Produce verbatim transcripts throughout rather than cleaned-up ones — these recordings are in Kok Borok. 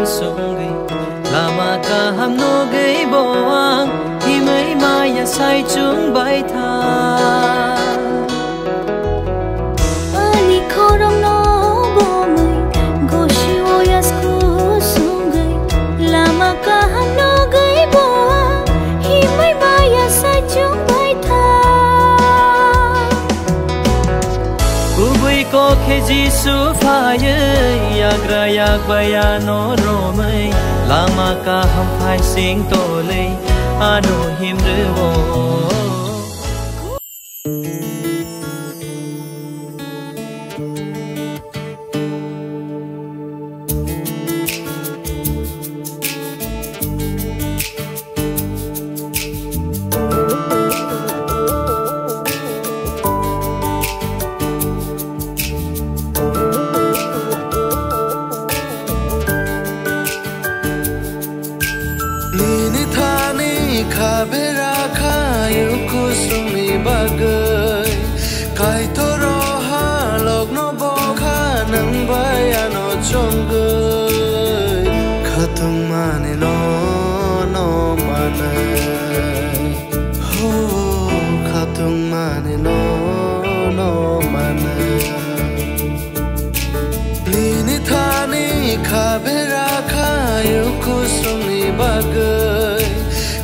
Sungwi lama kaham nugwi bo ang himwi maya sai chwng bai tha. Ani khorokno bomwi gosi o yasku sungwi lama kaham nugwi bo ang himwi maya sai chwng bai tha. Kubui kok khe Jisu phaiwi yagra yak bai ano romwi lama kaham phai sing tolwi ano himrwo. Nini thani kha bera kha yukusungni bagwi, Kaitor o halokno bo kha nwng bai ano chongwi, khatungmani no, no manwi. Ho, khatungmani no, no manwi. Nini thani kha bera kha yukusungni bagwi,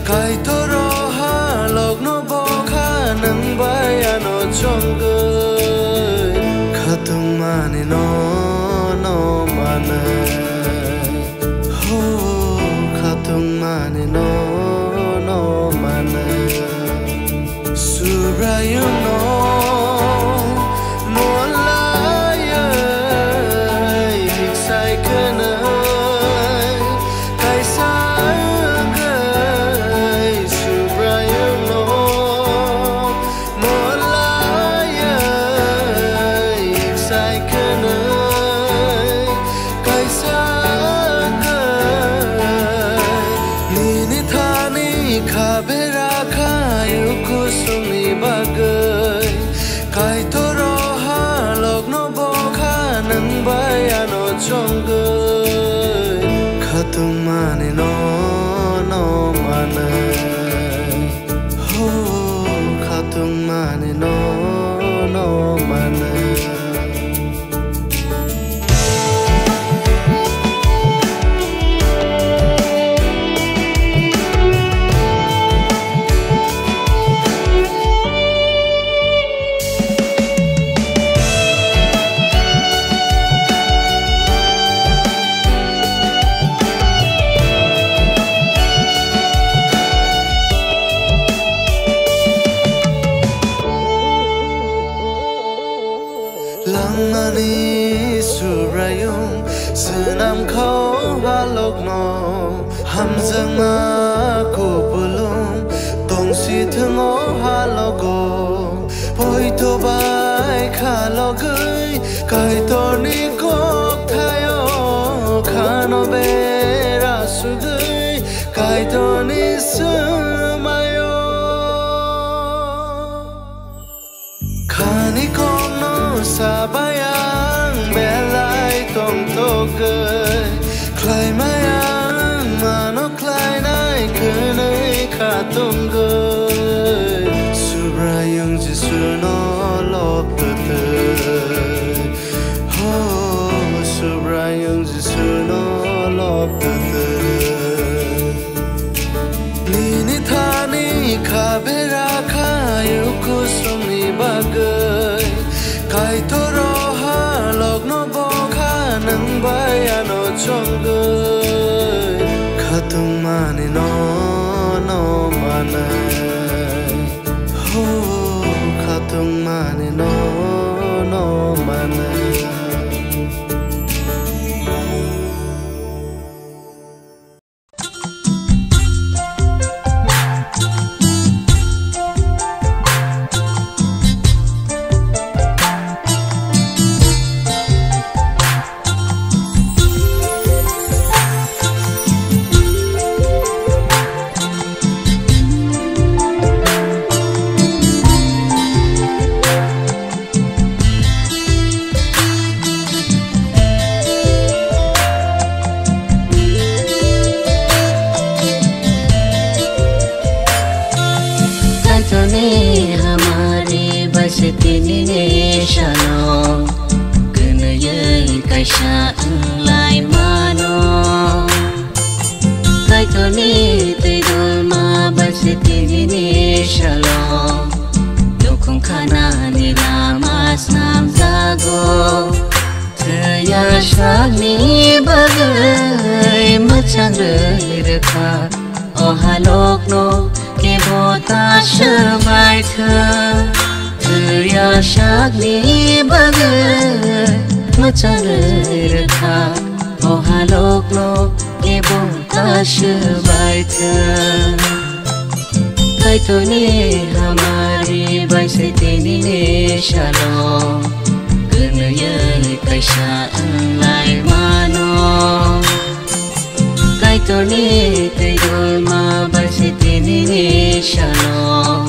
Kaitor o halokno bo kha nwng bai ano chongwi, khatungmani no, no manwi. Ho, khatungmani no, no manwi. Subraiyungno molaiwi sai khwnwi kaisa wngwi Subraiyungno molaiwi sai khwnwi kaisa wngwi nini thani kha bera kha yukusungni bagwi Kaitor o halokno bo kha nwng bai ano chongwi khatungmani no, no manwi. Ho, khatungmani no, no manwi. Langmani Subraiyung swnam kha o halokno, hamjakma kupulung tongsi thwng o halogo. Poito bai khalogwi Kaitorni kokthaio khano bera sugwi Kaitorni swmaio. Khani kokno sabai ang belai tongtogwi, khlaimai ang mano khlainai khwnwi kha tongwi. Subraiyung Jisuno lobtwtwi, ho, Subraiyung Jisuno lobtwtwi. Nini thani kha bera kha yukusungni bagwi, Kaitor o halokno bo kha nwng bai ano chongwi, khatungmani no, no manwi. Ho, khatungmani no, no manwi. kaisa wng lai mano. Kaitorni twi dolma bai se tinini salo nukhung khanani lama snamjago. Thwiya sakni bagwi mwchang rwi rwkha. O halokno kebo ta swbai thung, thwiya sakni bagwi mwchang rwi rwkha. O halokno kebo ta swbai thung. Kaitorni hamari bai se tinini salo kwnwi kaisa wng lai mano. Kaitorni twi dolma bai se tinini salo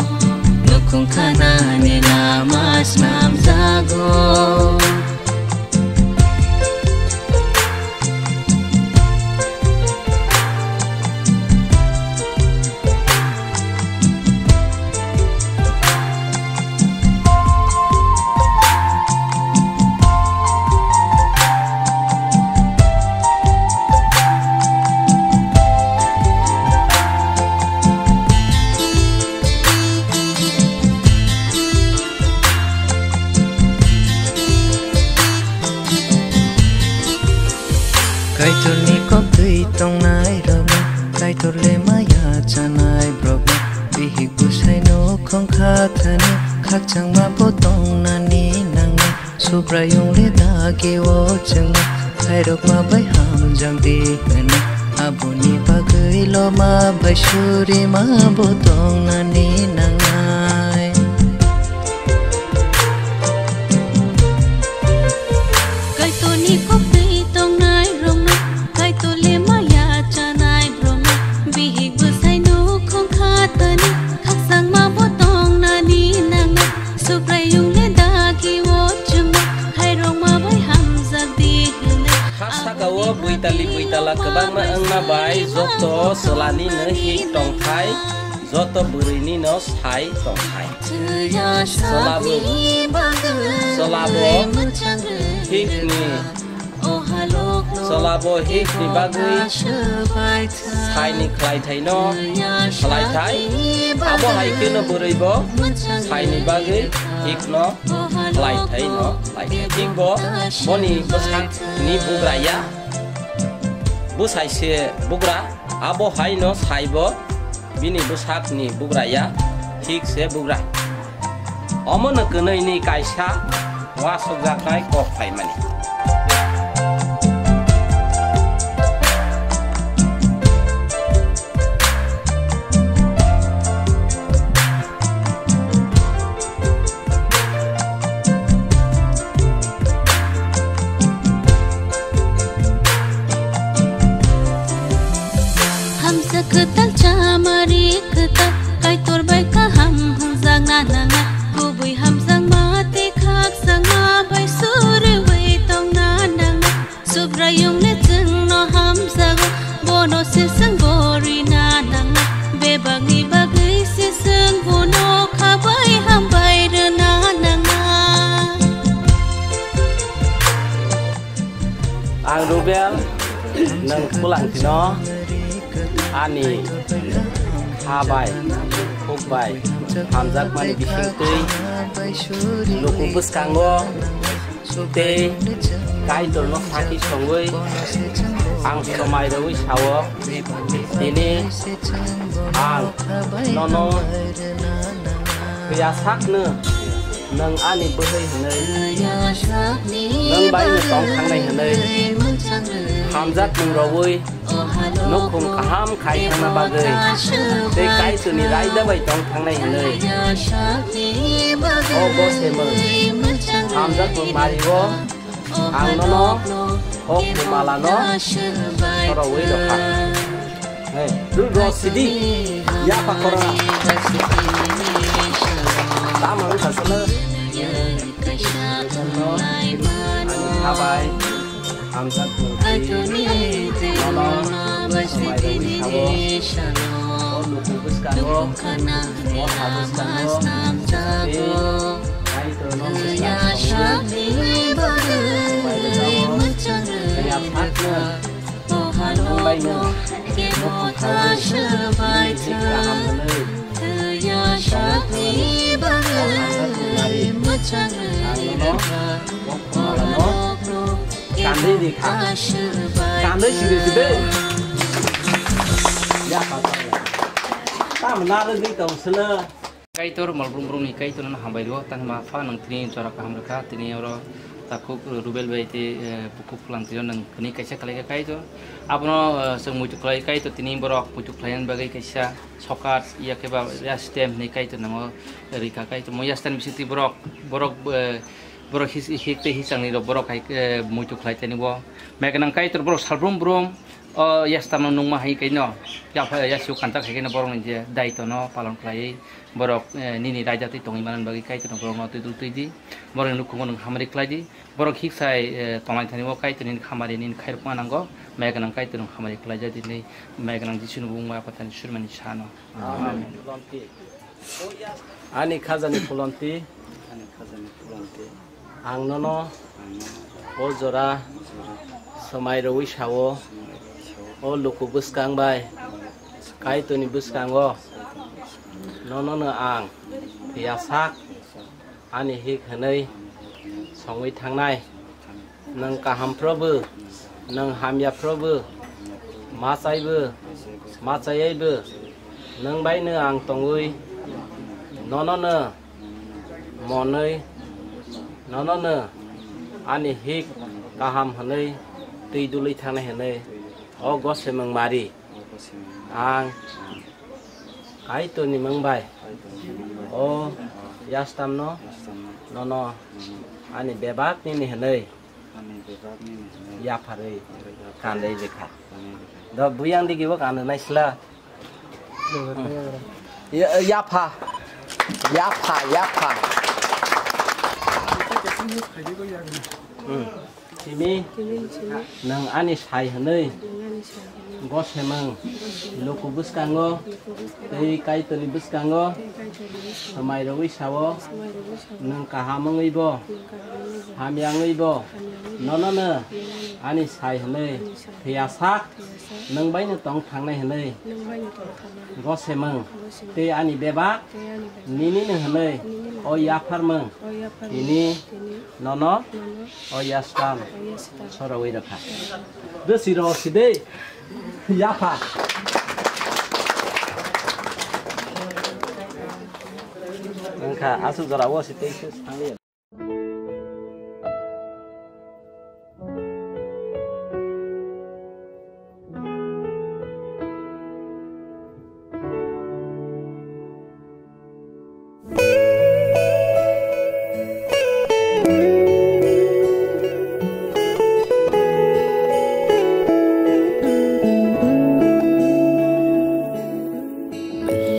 nukhung khanani lama snamjago. Kaitorni koktwi tongnai rokno, Kaitor le maya chanai borokno, bihik bwsai nukhung khathani, khakchangma bo tongnani nangnai. Subraiyung le dagi o chwngno, khairokma bai hamjak di hwnwi. Aboni bagwi loma bai surima bo tongnani nangnai. Kaitorni koktwi tongnai rokno, Kaitor le maya chanai borokno, bihik bwsai nukhung khathani, khakchangma bo tongnani nangnai. Subraiyung le dagi o chwngno, khairokma bai hamjak di hwnwi. Ha saka o buitali buitala kwbangma wngma bai joto chwlani no hik tongthai, joto bwrwini no sai tongthai. Chwla bo, chwla bo hikni Chwla bo hikni bagwi saini khlaithaino khlaithai. Abo hai kheno bwrwi bo saini bagwi hikno khlaithaino khlaithai. Hik bo boni bwsakni bugra ya. Bwsai se bugra. Abo haino sai bo bini bwsakni bugra ya, hik se bugra. Omono kwnwi ni kaisa uasukjaknai kok phaimani. Hamsa kwtal chamari kwtal, Kaitor bai kaham hwnjakna nangnai. Kubui hamjakma tei khakchangma bai suriui tongna nangnai. Subraiyung le chwngno hamjago, bono se chwng bo rina nangnai. Bebakni bagwi se chwng bono kha bai hambai rwna nangnai. Ang Rubel, nwng Pulangtino ani ha bai, khuk bai hamjakmani bisingtwi luku bwskango tei Kaitorno sakhi songwi ang somai rwui sao, tini ang nono kwyasakno nwng ani bwrwi hwnwi, nwng baino tong thangnai hwnwi hamjak nwng rwui nukhung kaham khai thangna bagwi tei Kaitorni raida bai tong thangnai hwnwi. O bo se mwng. Hamjak mwng mari-o ang nono o kumalano soroui rwkha. Hey, dul rw sidi, yapha khorang. Tamo wngkha sano. Ani khabai. Hamjak mungwi nono swmai rwui sao. O luku bwskango, o ha bwskango, tei Kaitorno bwskang songwi swmai rwjao. Sakno nwng bai nwng, no khungkhaui, kaham hwnwi, ang nono, o khumlano, kandwi di kha. Kandwi sidi sidi. Ya, pa, pa, ya. Tamo narwgwi tong sino. Kaitor malbrum brumni Kaitor no hambai rwo, tani ma pha nwng tini jora kaham rwkha, tini oro takhuk Rubel bai tei, eh, bukhuk Phulan twi nwng kwnwi kaisa khlaikha Kaitor. Abono, eh, chwng muitu khlai Kaitor, tini borok muitu khlaina bagwi kaisa sokat, ya khe ba ya stem hwnwi Kaitor nango rikha Kaitor. Mo ya stem bisingtwi borok, borok, eh, borok his-, hik tei hisangni rok borok hai, eh, muitu khlai tani bo. Mai gwnang Kaitor borok salbrum brum, o yastamno nungma hai kaino, yapha yasio kanchak hai kaino borokni je daitono palon khlaiwi borok, eh, nini raida twi tongwi manani bagwi Kaitorno borokno twi dul twi di, borokni nukhungo nwng hamari khlai di, borok hiksai, eh, tonglai thani bo Kaitorni hamari nini khairokma nango, mai gwnang Kaitorno hamari khlai ja di hinwi mai gwnang Jisuni bumung bai Apha thani surmani sano. Amen. Ani khajani pholonti, ang nono o jora swmai rwui sao, o luku bwskang bai Kaitorni bwskango nonono ang phiya sak ani hik hwnwi songwi thangnai. Nwng kaham phrobo, nwng hamya phrobo, machaibo, machayaibo, nwng baino ang tongwi, nonono monwi, nonono ani hik kaham hwnwi twi dului thangnai hwnwi o gosemwng mari ang Kaitorni mwng bai o yastamno nono ani bebak nini hwnwi Ani bebak nini hwnwi yapharwi yapharwi kandai rikha. Kandai rikha. Do buyang digi bo kandai naisla. Ya, yapha. Yapha, yapha. Hmm. Simi, simi, simi, nang ani sai hwnwi. Nang ani sai hwnwi. Gosemang. Gosemang. Luku bwskango. Luku bwskango. Tei Kaitorni bwskango. Tei Kaitorni bwskango. Swmai rwui sao. Swmai rwui sao. Nwng kaham wngwi bo. Hamya wngwi bo. Nonono ani sai hwnwi phiya sak, nwng baino tong thangnai hwnwi gosemwng tei ani bebak ninino hwnwi o yapharmwng tini nono o yastam sorowi rwkha. Bwswi rw si de yapha. Wngkha aswk jora o si tei se thangli.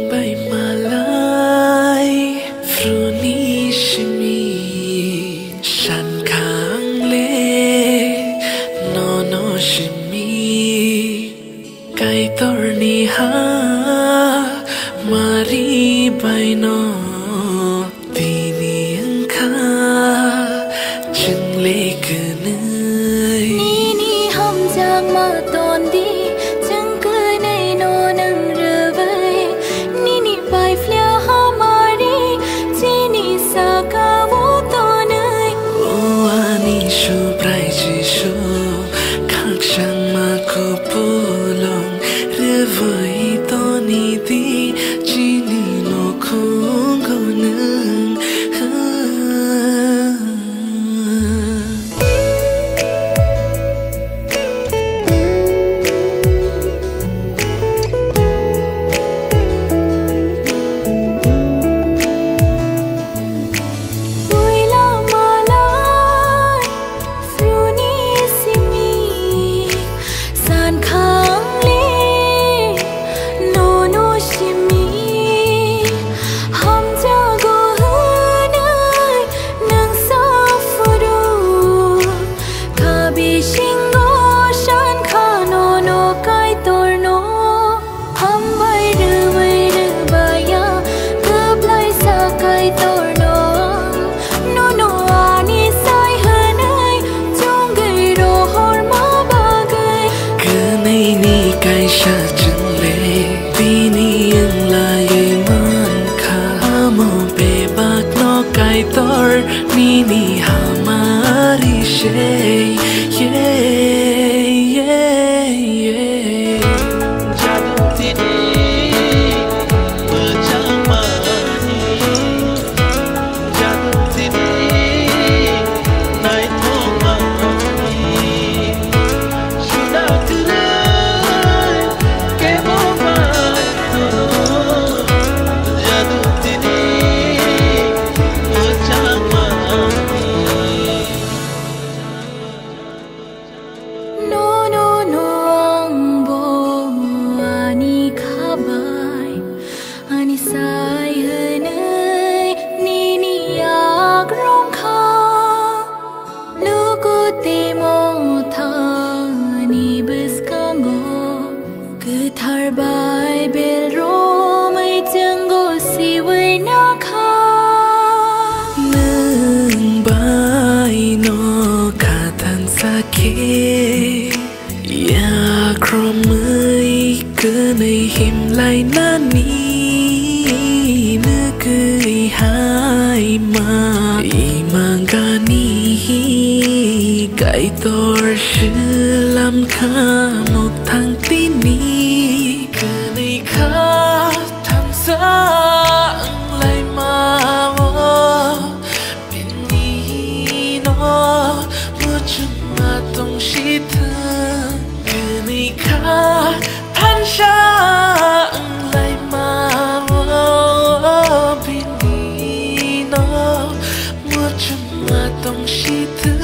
Bai malai phruni simi sankha ang le nono simi Kaitorni ha mari baino. Tini wngkha chwng le kwnwi. Nini hamjakma ton di, chwng kwnwi no nwng rwui. Nini paiphlya hamari chini saka-o tonwi. O ani Subrai Jisu, khakchangma kupulung rwui toni di. Chini nokhungo nwng. Nono no ang bo ani khabai, ani sai hwnwi nini yak rwng kha. Luku tei mothani bwskango kwthar Bible romwi chwngno siwi nakha. Nwng bai no kha thansa khe, yakromwi kwnwi himlainani nugwi hai ma imangani Kaitor slam kha mukthang tini. Kwnwi kha thansa wnglaima o, bini no muchungma tongsithwng. Kwnwi kha thansa wnglaima o, bini no muchungma tongsithwng.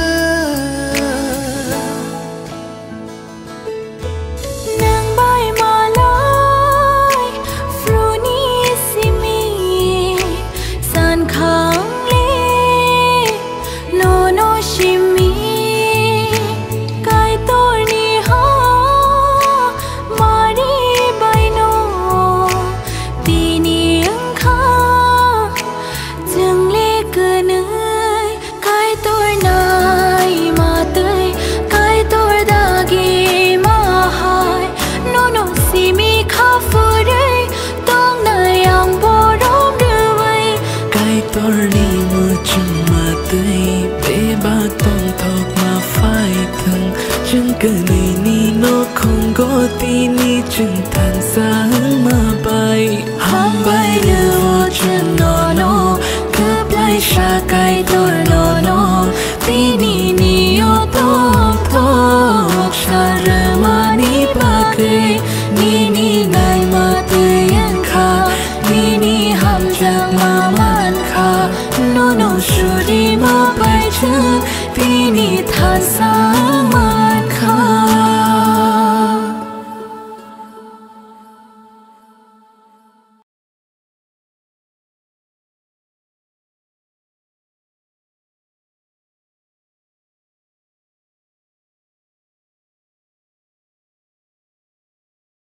Nwng bai malai phruni simi, san khangle nono simi, Kaitorni ha mari baino tini wngkha. Chwngle kwnwi Kaitor naima twi, Kaitor dagi ma hai, nono simi kha phurwi tongnai ang borom rwwi. Kaitorni muchungma twi bebak tongthokma phai thwng, chwng kwnwini nokhungo tini chwng thansa wngma bai. Hambai rw